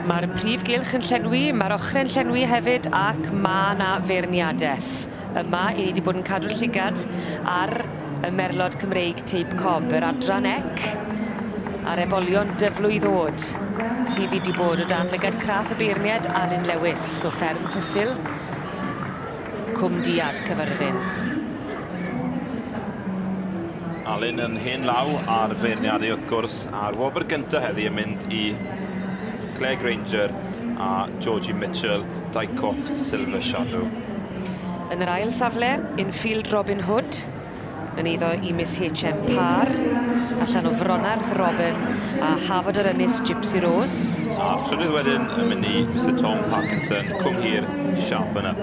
Mae'r prif gylch yn llenwi, mae'r ochrau'n llenwi hefyd, ac mae 'na feirniadaeth. Yma, i ni wedi bod yn cadw'r llygad ar y merlod Cymreig teip cob, yr adran ec, a'r ebolion dyflwydd oed, sydd wedi bod o dan lygad craff y beirniad Alun Lewis o fferm Tysil, Cwm Diad, Cyfyrddin. Alun yn hen law ar feirniadu wrth gwrs, a'r wobr gyntaf heddi yn mynd i Claire Granger a Georgie Mitchell, Dicot Silver Shadow. Yn yr ail safle, Infield Robin Hood, yn eiddo i Miss H.M. Parr, allan o Fronarth Robin a Hafod yr Ynys Gypsy Rose. A'r trydydd wedyn yn mynd i Mr Tom Parkinson, Cwm Hir, Sharpen Up.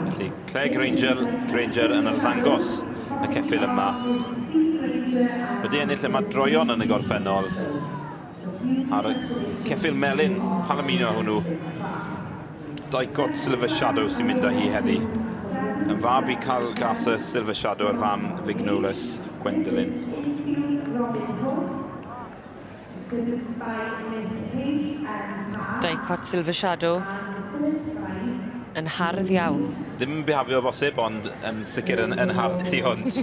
Felly Claire Granger yn arddangos y ceffyl yma. Wedi ennill yma droion yn y gorffennol. Ar y ceffyl melyn Palomino hwnnw. Dicot Silver Shadow sy'n mynd â hi heddi. Yn fab i Carl Gasser Silver Shadow a'r fam Vignoles Gwendolyn. Dicot Silver Shadow yn hardd iawn. Ddim yn bihafio bosib, ond sicr yn hardd tu hwnt.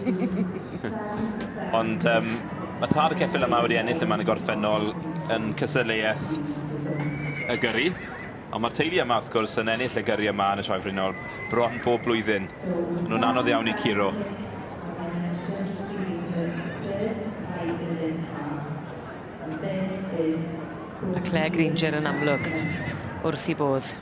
Ond mae tad y ceffyl yma wedi ennill yma yn y gorffennol yn cystadleuaeth y gyrru. Ond mae'r teulu yma, wrth gwrs, yn ennill y gyrru yma yn y Sioe Frenhinol bron bob blwyddyn. Maen nhw'n anodd iawn i curo. Mae Claire Granger yn amlwg wrth i bodd.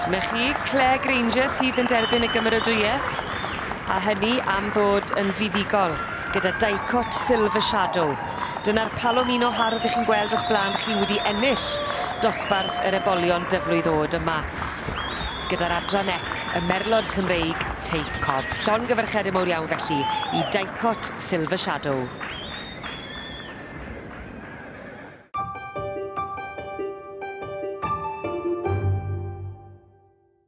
Na chi, Claire Granger sydd yn derbyn y gymeradwyaeth, a hynny am ddod yn fuddugol gyda Dicot Silver Shadow. Dyna'r Palomino hardd ych chi'n gweld o'ch blaen chi wedi ennill dosbarth yr ebolion dyflwydd oed yma gyda'r adran ec, y merlod Cymreig teip cob. Llongyfarchiadau mawr iawn felly i Dicot Silver Shadow.